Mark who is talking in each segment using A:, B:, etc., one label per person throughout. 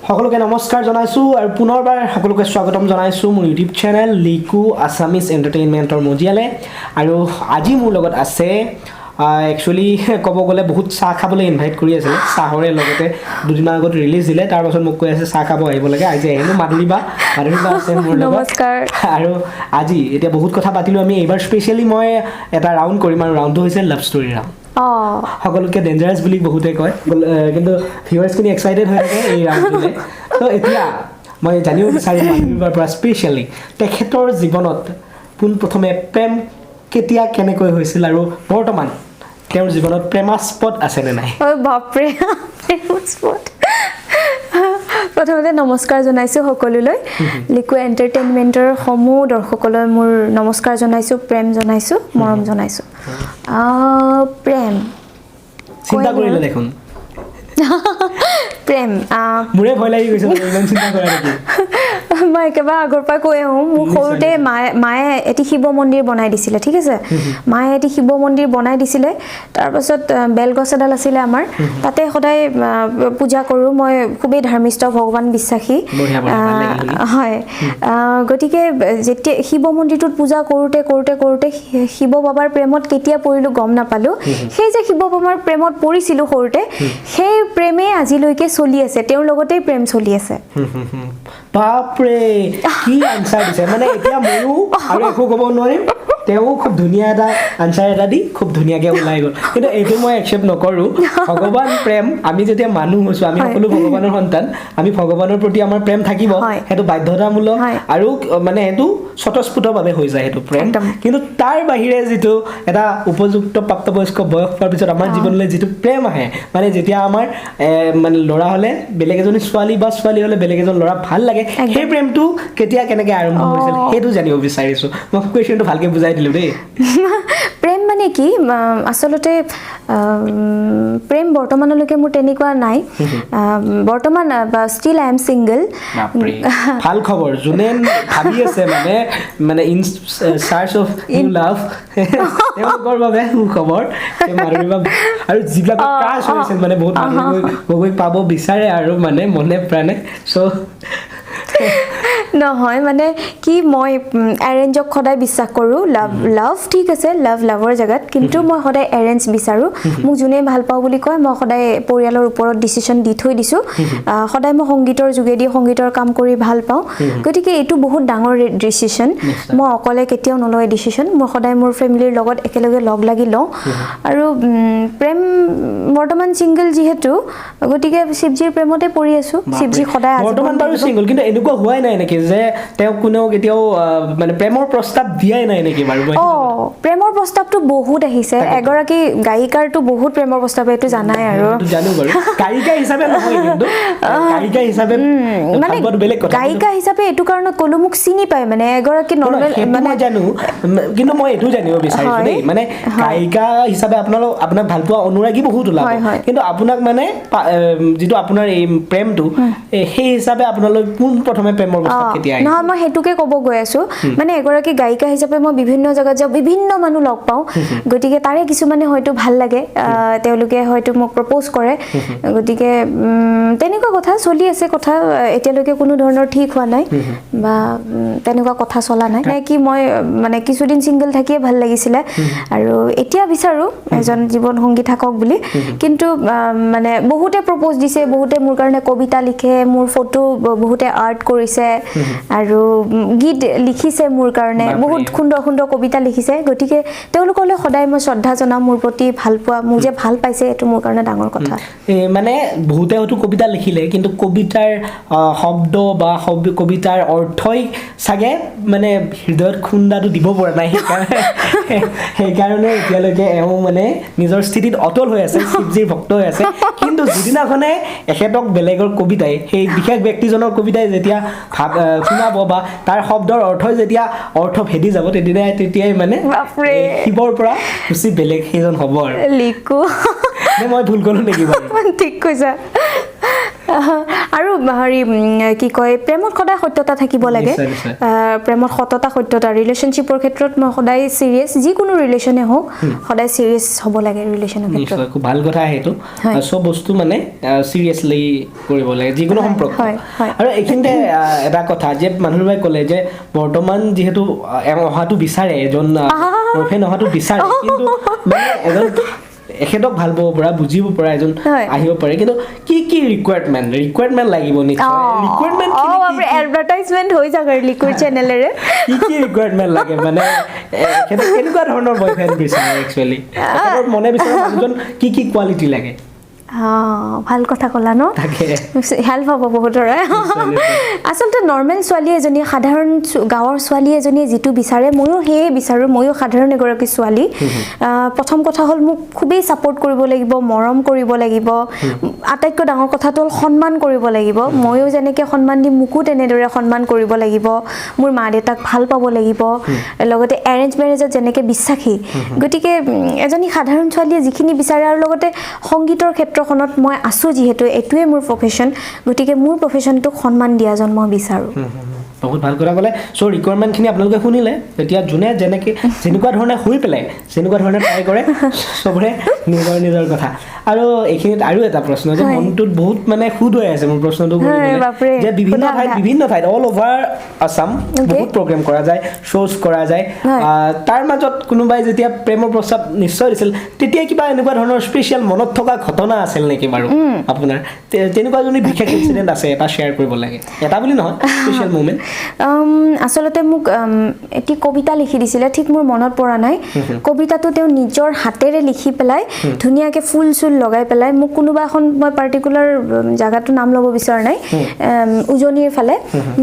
A: সকলোকে নমস্কাৰ জনাইছোঁ আৰু পুনৰবাৰ সকলোকে স্বাগতম জনাইছোঁ মোৰ ইউটিউব চেনেল লিকু আছামিজ এণ্টাৰটেইনমেণ্টৰ মজিয়ালে। আৰু আজি মোৰ লগত আছে, একচুৱেলি ক'ব গ'লে বহুত চাহ খাবলৈ ইনভাইট কৰি আছিলে। চাহৰে লগতে দুদিনমান আগত ৰিলিজ দিলে, তাৰপাছত মোক কৈ আছে চাহ খাব আহিব লাগে। আজি আহিলোঁ। মাধুৰীবা, মাধুৰীবা আছে মোৰ লগত।
B: নমস্কাৰ।
A: আৰু আজি এতিয়া বহুত কথা পাতিলোঁ আমি। এইবাৰ স্পেচিয়েলি মই এটা ৰাউণ্ড কৰিম আৰু ৰাউণ্ডটো হৈছে লাভ ষ্টৰী ৰাউণ্ড। সকলোতকৈ ডেঞ্জাৰাছ বুলি বহুতে কয়, কিন্তু ভিউৱাৰ্ছখিনি এক্সাইটেড হৈ থাকে এই ৰাউণ্ডটোলৈ। ত' এতিয়া মই জানিব বিচাৰিম মাধুৰীবাৰ পৰা স্পেচিয়েলি তেখেতৰ জীৱনত পোনপ্ৰথমে প্ৰেম কেতিয়া কেনেকৈ হৈছিল আৰু বৰ্তমান তেওঁৰ জীৱনত প্ৰেমাস্পদ আছেনে নাই?
B: ঐ বাপৰে, প্ৰেমাস্পদ! প্ৰথমতে নমস্কাৰ জনাইছোঁ সকলোলৈ। লিকু এণ্টাৰটেইনমেণ্টৰ সমূহ দৰ্শকলৈ মোৰ নমস্কাৰ জনাইছোঁ, প্ৰেম জনাইছোঁ, মৰম জনাইছোঁ। প্ৰেম
A: চিন্তা
B: কৈ
A: কৰিলে
B: ন?
A: দেখোন।
B: প্ৰেম
A: মোৰে ভয় লাগি গৈছে মানে ইমান চিন্তা কৰা নেকি।
B: মই একেবাৰে আগৰ পৰা কৈ আহোঁ। মোক সৰুতে মায়ে এটি শিৱ মন্দিৰ বনাই দিছিলে, ঠিক আছে? মায়ে এটি শিৱ মন্দিৰ বনাই দিছিলে। তাৰপাছত বেলগছ এডাল আছিলে আমাৰ, তাতে সদায় পূজা কৰোঁ। মই খুবেই ধৰ্মিষ্ঠ, ভগৱান বিশ্বাসী।
A: বঢ়িয়া, বঢ়িয়া, ভাল লাগিল শুনি।
B: হয়, গতিকে যেতিয়া শিৱ মন্দিৰটোত পূজা কৰোঁতে কৰোঁতে কৰোঁতে শিৱ বাবাৰ প্ৰেমত কেতিয়া পৰিলোঁ গম নাপালোঁ। সেই যে শিৱ বাবাৰ প্ৰেমত পৰিছিলোঁ সৰুতে, সেই প্ৰেমেই আজিলৈকে চলি আছে। তেওঁৰ লগতেই প্ৰেম চলি আছে।
A: হুম, হুম, হুম। বাপৰে, কি আনচাৰ দিছে! মানে এতিয়া ময়ো আৰু একো ক'ব নোৱাৰিম। তেওঁ খুব ধুনীয়া এটা আনচাৰ এটা দি খুব ধুনীয়াকৈ ওলাই গ'ল। কিন্তু এইটো মই একচেপ্ট নকৰোঁ। ভগৱান প্ৰেম, আমি যেতিয়া মানুহ হৈছোঁ, আমি সকলো ভগৱানৰ সন্তান। আমি ভগৱানৰ প্ৰতি আমাৰ প্ৰেম থাকিব, সেইটো বাধ্যতামূলক আৰু মানে সেইটো স্বতঃস্ফূৰ্তভাৱে হৈ যায় সেইটো প্ৰেম। কিন্তু তাৰ বাহিৰে যিটো এটা উপযুক্ত প্ৰাপ্তবয়স্ক বয়স পোৱাৰ পিছত আমাৰ জীৱনলৈ যিটো প্ৰেম আহে, মানে যেতিয়া আমাৰ মানে ল'ৰা হ'লে বেলেগ এজনী ছোৱালী বা ছোৱালী হ'লে বেলেগ এজন ল'ৰা ভাল লাগে, সেই প্ৰেমটো কেতিয়া কেনেকৈ আৰম্ভ হৈছিল, সেইটো জানিব বিচাৰিছোঁ। মই কুৱেশ্যনটো ভালকৈ বুজাই দিলোঁ দেই।
B: প্ৰেম মানে কি? আচলতে প্ৰেম বৰ্তমানলৈকে মোৰ তেনেকুৱা নাই। বৰ্তমান ষ্টিল I am single.
A: বাপৰে, ভাল খবৰ। যোনে ভাবি আছে মানে মানে in search of new love, তেওঁলোকৰ বাবে সুখবৰ যে মাধুৰীমা আৰু যিবিলাক ক্ৰাছ হৈছিল, মানে বহুত মাধুৰী গগৈক পাব বিচাৰে আৰু মানে মনে প্ৰাণে, চ'
B: নহয়, মানে কি, মই এৰেঞ্জক সদায় বিশ্বাস কৰোঁ। লাভ লাভ ঠিক আছে, লাভ লাভৰ জেগাত, কিন্তু মই সদায় এৰেঞ্জ বিচাৰোঁ। মোক যোনে ভাল পাওঁ বুলি কয়, মই সদায় পৰিয়ালৰ ওপৰত ডিচিশ্যন দি থৈ দিছোঁ। সদায় মই সংগীতৰ যোগেদি সংগীতৰ কাম কৰি ভাল পাওঁ। গতিকে এইটো বহুত ডাঙৰ ডিচিশ্যন। মই অকলে কেতিয়াও নলওঁ এই ডিচিশ্যন। মই সদায় মোৰ ফেমিলিৰ লগত একেলগে লগ লাগি লওঁ। আৰু প্ৰেম, বৰ্তমান ছিংগল যিহেতু, গতিকে শিৱজীৰ প্ৰেমতে পৰি আছোঁ। শিৱজী সদায় আজীৱন
A: বৰ্তমান বাৰু
B: থাকিব।
A: ছিংগল, কিন্তু এনেকুৱা হোৱাই নাই নেকি যে তেওঁক কোনেও কেতিয়াও মানে প্ৰেমৰ প্ৰস্তাৱ দিয়াই নাই নেকি বাৰু? মই
B: প্ৰেমৰ প্ৰস্তাৱটো বহুত আহিছে। এগৰাকী গায়িকাৰটো বহুত প্ৰেমৰ প্ৰস্তাৱ, এইটো জানাই আৰু।
A: সেইটো জানো বাৰু, গায়িকা হিচাপে নহয়, কিন্তু গায়িকা হিচাপে
B: মানে
A: ভাল পোৱাটো বেলেগ কথা।
B: গায়িকা হিচাপে এইটো কাৰণত ক'লো, মোক চিনি পায়, মানে এগৰাকী
A: নহয়,
B: নৰ্মেল
A: সেইটো
B: মানে
A: মই জানো, কিন্তু মই এইটো জানিব বিচাৰিছো দেই, মানে গায়িকা হিচাপে আপোনাক ভাল পোৱা অনুৰাগী বহুত ওলাব,
B: হয়, হয়।
A: কিন্তু আপোনাক মানে যিটো আপোনাৰ এই প্ৰেমটো, সেই হিচাপে আপোনালৈ পোন প্ৰথমে প্ৰেমৰ প্ৰস্তাৱ কেতিয়া আহিছিল?
B: নহয়, মই সেইটোকে ক'ব গৈ আছো। মানে এগৰাকী গায়িকা হিচাপে মই বিভিন্ন জেগাত যাওঁ, বিভিন্ন মানুহ লগ পাওঁ। গতিকে তাৰে কিছুমানে হয়তো ভাল লাগে, তেওঁলোকে হয়তো মোক প্ৰপ'জ কৰে। গতিকে তেনেকুৱা কথা চলি আছে। কথা এতিয়ালৈকে কোনো ধৰণৰ ঠিক হোৱা নাই বা তেনেকুৱা কথা চলা নাই। মানে কি, মই মানে কিছুদিন ছিংগল থাকিয়ে ভাল লাগিছিলে আৰু এতিয়া বিচাৰোঁ এজন জীৱন সংগী থাকক বুলি। কিন্তু মানে বহুতে প্ৰপ'জ দিছে, বহুতে মোৰ কাৰণে কবিতা লিখে, মোৰ ফটো বহুতে আৰ্ট কৰিছে আৰু গীত লিখিছে মোৰ কাৰণে। বহুত সুন্দৰ সুন্দৰ কবিতা লিখিছে। গতিকে তেওঁলোকলৈ সদায় মই শ্ৰদ্ধা জনাম। মোৰ প্ৰতি ভাল পোৱা, মোক যে ভাল পাইছে, এইটো মোৰ কাৰণে ডাঙৰ কথা।
A: মানে বহুতে হয়তো কবিতা লিখিলে, কিন্তু কবিতাৰ শব্দ বা কবিতাৰ অৰ্থই চাগে মানে হৃদয়ত খুন্দাটো দিব পৰা নাই। সেইকাৰণে এতিয়ালৈকে এওঁ মানে নিজৰ স্থিতিত অটল হৈ আছে, শিৱজীৰ ভক্ত হৈ আছে। কিন্তু যিদিনাখনে এখেতক বেলেগৰ কবিতাই, সেই বিশেষ ব্যক্তিজনৰ কবিতাই যেতিয়া ভাব শুনাব বা তাৰ শব্দৰ অৰ্থই যেতিয়া অৰ্থ ভেদি যাব, তেতিয়াই মানে
B: বাপৰে।
A: এই শিৱৰ পৰা গুচি বেলেগ সেইজন হ'ব আৰু।
B: লিকু।
A: নে মই ভুল ক'লো নেকি বাৰু?
B: ঠিক কৈছা। আৰু হেৰি কি কয়, প্ৰেমত সদায় সত্যতা থাকিব লাগে।
A: নিশ্চয়, নিশ্চয়।
B: প্ৰেমত সততা, সত্যতা, ৰিলেশ্যনশ্বিপৰ ক্ষেত্ৰত মই সদায় চিৰিয়াছ, যিকোনো ৰিলেশ্যনে হওক সদায় চিৰিয়াছ হ'ব লাগে ৰিলেশ্যনৰ ক্ষেত্ৰত।
A: নিশ্চয়, খুব ভাল কথা সেইটো।
B: হয়।
A: চব বস্তু মানে চিৰিয়াছলি কৰিব লাগে, যিকোনো সম্পৰ্ক।
B: হয়, হয়।
A: আৰু এইখিনিতে এটা কথা যে মানুহবোৰে ক'লে যে বৰ্তমান যিহেতু এওঁ অহাটো বিচাৰে, এজন বয়ফ্ৰেণ্ড অহাটো বিচাৰে, কিন্তু মানে এজন এখেতক ভাল পাব পৰা, বুজিব পৰা এজন
B: হয়।
A: আহিব পাৰে, কিন্তু কি কি ৰিকুৱাৰমেণ্ট লাগিব? নিশ্চয় ৰিকুৱাৰমেণ্ট
B: এডভাৰটাইজমেণ্ট হৈ যাওক আৰু লিকুইড চেনেলেৰে।
A: কি কি ৰিকুৱাৰমেণ্ট লাগে, মানে এখেতক কেনেকুৱা ধৰণৰ বয়ফ্ৰেণ্ড বিচাৰে একচুৱেলি, এখেতৰ মনে বিচৰা মানুহজন কি কি কোৱালিটি লাগে?
B: ভাল কথা ক'লা ন,
A: তাকে
B: হেল্প হ'ব বহুতৰে।
A: নিশ্চয়, নিশ্চয়।
B: আচলতে নৰ্মেল ছোৱালী এজনী, সাধাৰণ গাঁৱৰ ছোৱালী এজনীয়ে যিটো বিচাৰে ময়ো সেয়ে বিচাৰোঁ। ময়ো সাধাৰণ এগৰাকী ছোৱালী। প্ৰথম কথা হ'ল মোক খুবেই ছাপৰ্ট কৰিব লাগিব, মৰম কৰিব লাগিব। আটাইতকৈ ডাঙৰ কথাটো হ'ল সন্মান কৰিব লাগিব। ময়ো যেনেকৈ সন্মান দিম, মোকো তেনেদৰে সন্মান কৰিব লাগিব। মোৰ মা দেউতাক ভাল পাব লাগিব, লগতে এৰেঞ্জ মেৰেজত যেনেকৈ বিশ্বাসী। গতিকে এজনী সাধাৰণ ছোৱালীয়ে যিখিনি বিচাৰে, আৰু লগতে সংগীতৰ ক্ষেত্ৰখনত মই আছোঁ যিহেতু এইটোৱে মোৰ প্ৰফেশ্যন, গতিকে মোৰ প্ৰফেশ্যনটোক সন্মান দিয়াজন মই বিচাৰোঁ।
A: বহুত ভাল কথা ক'লে। চ' ৰিকুৱাৰমেণ্টখিনি আপোনালোকে শুনিলে। এতিয়া যোনে যেনেকৈ যেনেকুৱা ধৰণে শুই পেলাই যেনেকুৱা ধৰণে ট্ৰাই কৰে, চবৰে নিজৰ নিজৰ কথা। আৰু এইখিনিত আৰু এটা প্ৰশ্ন যে
B: হয়।
A: মনটোত বহুত মানে সুদ হৈ আছে মোৰ প্ৰশ্নটো
B: হয়,
A: কৰিবলৈ,
B: বাপৰে।
A: যে বিভিন্ন
B: সোধা,
A: ঠাইত,
B: সোধা।
A: বিভিন্ন ঠাইত অল অভাৰ আছাম বহুত প্ৰগ্ৰেম কৰা যায়, শ্ব'জ কৰা যায়।
B: হয়।
A: তাৰ মাজত কোনোবাই যেতিয়া প্ৰেমৰ প্ৰস্তাৱ নিশ্চয় দিছিল, তেতিয়া কিবা এনেকুৱা ধৰণৰ স্পেচিয়েল মনত থকা ঘটনা আছিল নেকি বাৰু আপোনাৰ? তেনেকুৱা যদি বিশেষ ইনচিডেণ্ট আছে, এটা শ্বেয়াৰ কৰিব লাগে, এটা বুলি নহয়, স্পেচিয়েল মুমেণ্ট।
B: আচলতে মোক এটি কবিতা লিখি দিছিলে, ঠিক মোৰ মনত পৰা নাই। কবিতাটো তেওঁ নিজৰ হাতেৰে লিখি পেলাই ধুনীয়াকৈ ফুল চুল লগাই পেলাই মোক কোনোবা এখন, মই পাৰ্টিকুলাৰ জাগাটোৰ নাম ল'ব বিচৰা নাই, উজনিৰ ফালে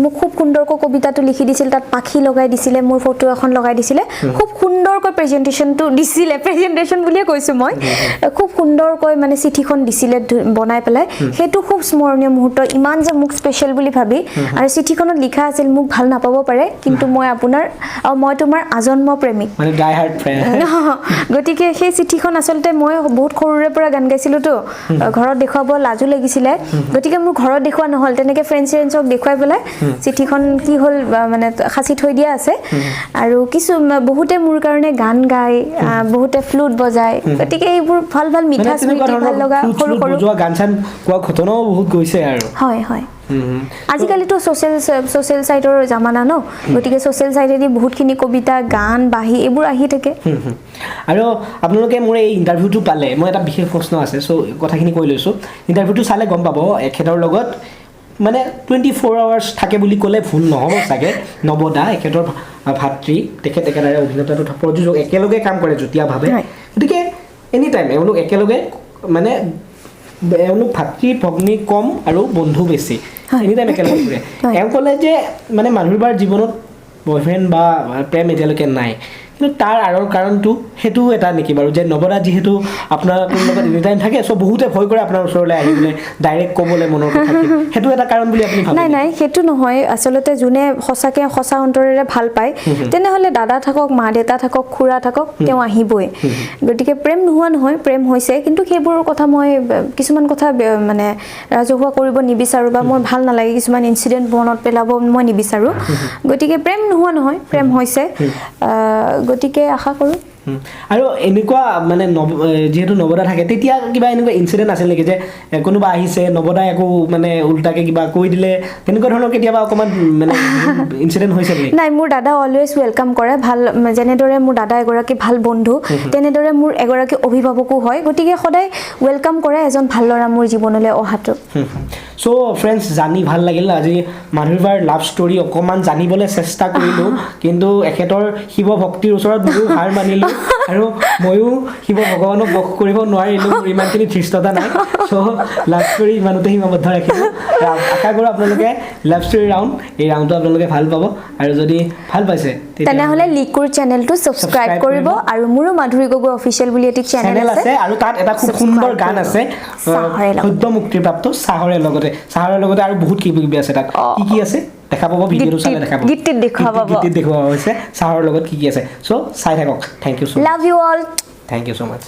B: মোক খুব সুন্দৰকৈ কবিতাটো লিখি দিছিল। তাত পাখি লগাই দিছিলে, মোৰ ফটো এখন লগাই দিছিলে, খুব সুন্দৰকৈ প্ৰেজেণ্টেশ্যনটো দিছিলে, প্ৰেজেণ্টেশ্যন বুলিয়ে কৈছোঁ মই, খুব সুন্দৰকৈ মানে চিঠিখন দিছিলে বনাই পেলাই। সেইটো খুব স্মৰণীয় মুহূৰ্ত, ইমান যে মোক স্পেচিয়েল বুলি ভাবি। আৰু চিঠিখনত লিখা আছিল, মোক ভাল নাপাব পাৰে কিন্তু মই আপোনাৰ, মই তোমাৰ আজন্ম প্ৰেমিক,
A: মানে ডাই হাৰ্ট ফ্ৰেণ্ড।
B: গতিকে সেই চিঠিখন আচলতে মই বহুত সৰুৰে পৰা গান গাইছিলোঁতো, ঘৰত দেখুৱাব লাজো লাগিছিলে, গতিকে মোৰ ঘৰত দেখুওৱা নহ'ল। তেনেকৈ ফ্ৰেণ্ডছ চেণ্ডছক দেখুৱাই পেলাই চিঠিখন কি হ'ল, মানে সাঁচি থৈ দিয়া আছে। আৰু কিছু বহুতে মোৰ কাৰণে গান গায়, বহুতে ফ্লুট বজায়, গতিকে এইবোৰ ভাল ভাল
A: মানে
B: মিঠা
A: তেনেকুৱা
B: স্মৃতি, ভাল
A: ধৰণৰ
B: লগা
A: ফ্লুট
B: সৰু
A: চ্লুট
B: সৰু
A: বজোৱা, গান চান গোৱা ঘটনাও বহুত গৈছে আৰু।
B: হয় হয়।
A: হুম, হুম।
B: আজিকালিতো ছ'চিয়েল চাইটৰ জামানা ন, গতিকে ছ'চিয়েল চাইটেদি বহুতখিনি কবিতা, গান, বাঁহী এইবোৰ আহি থাকে।
A: হুম, হুম। আৰু আপোনালোকে মোৰ এই ইণ্টাৰভিউটো পালে, মই এটা বিশেষ প্ৰশ্ন আছে, চ' কথাখিনি কৈ লৈছোঁ। ইণ্টাৰভিউটো চালে গম পাব এখেতৰ লগত মানে 24 আৱাৰ্ছ থাকে বুলি ক'লে ভুল নহ'ব চাগে। নৱদা এখেতৰ ভাতৃ, তেখেত একেদৰে অভিনেতা তথা প্ৰযোজক, একেলগে কাম কৰে যুটীয়াভাৱে।
B: হয়।
A: গতিকে এনি টাইম এওঁলোক একেলগে, মানে এওঁলোক ভাতৃ ভগ্নী কম আৰু বন্ধু বেছি,
B: হয়।
A: এনি টাইম একেলগে ফুৰে।
B: হয়।
A: এওঁ ক'লে যে মানে মাধুৰীবাৰ জীৱনত বয়ফ্ৰেণ্ড বা প্ৰেম এতিয়ালৈকে নাই, কিন্তু তাৰ আঁৰৰ কাৰণটো সেইটোও এটা নেকি বাৰু, যে নৱদা যিহেতু আপোনাৰ লগত এনি টাইম থাকে, চ' বহুতে ভয় কৰে আপোনাৰ ওচৰলৈ আহিবলৈ, ডাইৰেক্ট ক'বলৈ মনৰ কথা, সেইটো এটা কাৰণ বুলি আপুনি ভাবে
B: নাই
A: নেকি?
B: নাই, সেইটো নহয়। আচলতে যোনে সঁচাকৈ সঁচা অন্তৰেৰে ভাল পায়, তেনেহ'লে দাদা থাকক, মা দেউতা থাকক, খুৰা থাকক, তেওঁ আহিবই। গতিকে প্ৰেম নোহোৱা নহয়, প্ৰেম হৈছে, কিন্তু সেইবোৰ কথা মই কিছুমান কথা মানে ৰাজহুৱা কৰিব নিবিচাৰোঁ, বা মোৰ ভাল নালাগে, কিছুমান ইনচিডেণ্ট মনত পেলাব মই নিবিচাৰোঁ। গতিকে প্ৰেম নোহোৱা নহয়, প্ৰেম হৈছে। গতিকে আশা কৰোঁ।
A: আৰু এনেকুৱা মানে যিহেতু নৱদা থাকে, তেতিয়া কিবা এনেকুৱা ইনচিডেণ্ট আছিল নেকি যে কোনোবা আহিছে, নৱদাই আকৌ মানে উল্টাকে কিবা কৈ দিলে, তেনেকুৱা ধৰণৰ কেতিয়াবা অকণমান মানে ইনচিডেণ্ট হৈছিল নেকি?
B: নাই, মোৰ দাদা অলৱেজ welcome কৰে। ভাল, যেনেদৰে মোৰ দাদা এগৰাকী ভাল বন্ধু, তেনেদৰে মোৰ এগৰাকী অভিভাৱকো হয়, গতিকে সদায় welcome কৰে এজন ভাল ল'ৰা মোৰ জীৱনলৈ অহাটো।
A: চ' ফ্ৰেণ্ডছ, জানি ভাল লাগিল আজি মাধুৰীবাৰ লাভ ষ্টৰী অকণমান জানিবলৈ চেষ্টা কৰিলোঁ, কিন্তু এখেতৰ শিৱ ভক্তিৰ ওচৰত ময়ো হাৰ মানিলোঁ আৰু ময়ো শিৱ ভগৱানক বশ কৰিব নোৱাৰিলোঁ, মোৰ ইমানখিনি ধৃষ্টতা নাই। চ' লাভ ষ্টৰী ইমানতে সীমাবদ্ধ ৰাখিলোঁ। আশা কৰোঁ আপোনালোকে লাভ ষ্টৰী ৰাউণ্ড, এই ৰাউণ্ডটো আপোনালোকে ভাল পাব, আৰু যদি ভাল পাইছে
B: তেনেহ'লে লিকুৰ চেনেলটো ছাবস্ক্ৰাইব
A: ছাবস্ক্ৰাইব
B: কৰিব,
A: কৰিব।
B: আৰু মোৰো মাধুৰী গগৈ অফিচিয়েল বুলি এটি চেনেল
A: চেনেল আছে, আৰু তাত এটা খুব
B: Subscribe
A: সুন্দৰ গান
B: কৰিব।
A: আছে,
B: চাহৰে লগতে।
A: সদ্য মুক্তিপ্ৰাপ্ত চাহৰে লগতে, চাহৰে লগতে আৰু বহুত কিবা কিবি আছে তাত। কি কি আছে দেখা পাব, ভিডিঅ'টো চালে দেখা পাব,
B: গীতটিত দেখুওৱা পাব।
A: গীতটিত দেখুওৱা হৈছে চাহৰ লগত কি কি আছে। চ' চাই থাকক। Thank you so much.
B: Love you all.
A: Thank you so much.